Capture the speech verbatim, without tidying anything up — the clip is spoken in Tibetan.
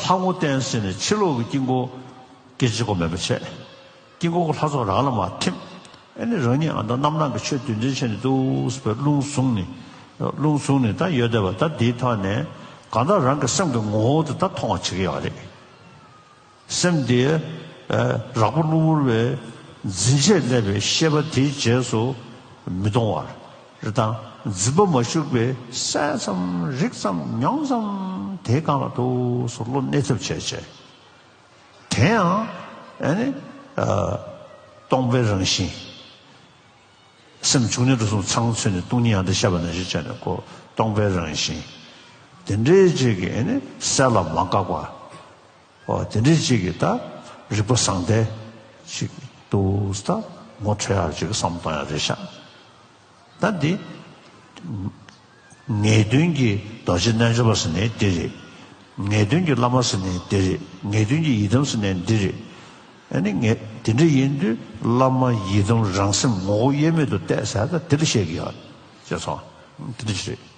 ལྷ་ངོ་བསྟན་ཟེར་ནས་ཕྱི་ལོགས་ཀྱི་དཀྱིལ་འཁོར་སྐད་ཅིག་གོ་མེད་པ་བྱས། དཀྱིལ་འཁོར་གྱི་ལྷ་ཚོགས་རང་ལ་མར་ཐིམ། ཨེ་ནི་རང་ཉིད་ཨ་མདོ་རྣམ་སྣང་གི་ཆོས་རྡུལ་ཕྲན་བྱས་ནས་འདུག་སེ་རླུང་བཟུང་ནས། རླུང་བཟུང་ནས་ད་ཡོད་བསྡད་པ་ད་འདིའི་ཐོག་ནས་གང་ལྟར་རང་གི་སེམས་ཀྱི་ངོ་བོ་དེ་ད་མཐོང་བ་བྱེད་ཀྱི་ཡོད་རེད། སེམས་དེ་རགས་པ་གློ་བུར་བའི་འཛིན་བྱས་སླེབས་པའི་ཤེས་པ་དེའི་རྗེས་སུ་མི་ལྟུང་བར་རེ་དང་། འཛིན་པ་མ་ཞུགས་པའི་གསལ་ཙམ་རིག་ཙམ་མྱོང་ཙམ་དེའི་སྒང་ལ་འདུག་སེ་བློ་གནས་ཐབས་བྱས་བྱས། དེ་ཡང་ཨ་ནི་སྟོང་པའི་རང་བཞིན། སེམས་བཅུ་གཉིས་སྒྲོ་གསུམ་ཚང་ཚུད་ནས་སྟོང་ཉིད་ཡང་དག་ཤར་བ་ནང་བཞིན་བྱས་ནས་ཁོ་སྟོང་པའི་རང་བཞིན། དེ་འདྲའི་ཅིག་གིས་ཨ་ནི་གསལ་ལ་མ་འགགས་པ། ཨོ་དེ་འདྲའི་ཅིག་གིས་ད་རིག་པ་བཟང་ལྡན་ཅིག་འདུག་སེ་ད་ངོ་འཕྲོད་ཡག་ཅིག་བསམ་བློ་གཏོང་ཡག་རེད་ཤག་ད་འདི། ངེས་དོན་གྱི་རྡོ་རྗེ་རྣལ་འབྱོར་པ་ཟེར་ནའི་འདི་རེད། ངེས་དོན་གྱི་བླ་མ་ཟེར་ནའི་འདི་རེད། ངེས་དོན་གྱི་ཡི་དམ་ཟེར་ནའི་འདི་རེད། ཨ་ནི་ངས་དེ་འདྲ་ཡིན་དུས་བླ་མ་ཡི་དམ་རང་སེམས་ངོ་བོ་དབྱེར་མེད་དུ་གཏད་ཟེར་ད་འདི་ལ་བཤད་ཀྱི་ཡོད། ཅེས་སོ། འདི་འདྲ་ཞིག་རེད།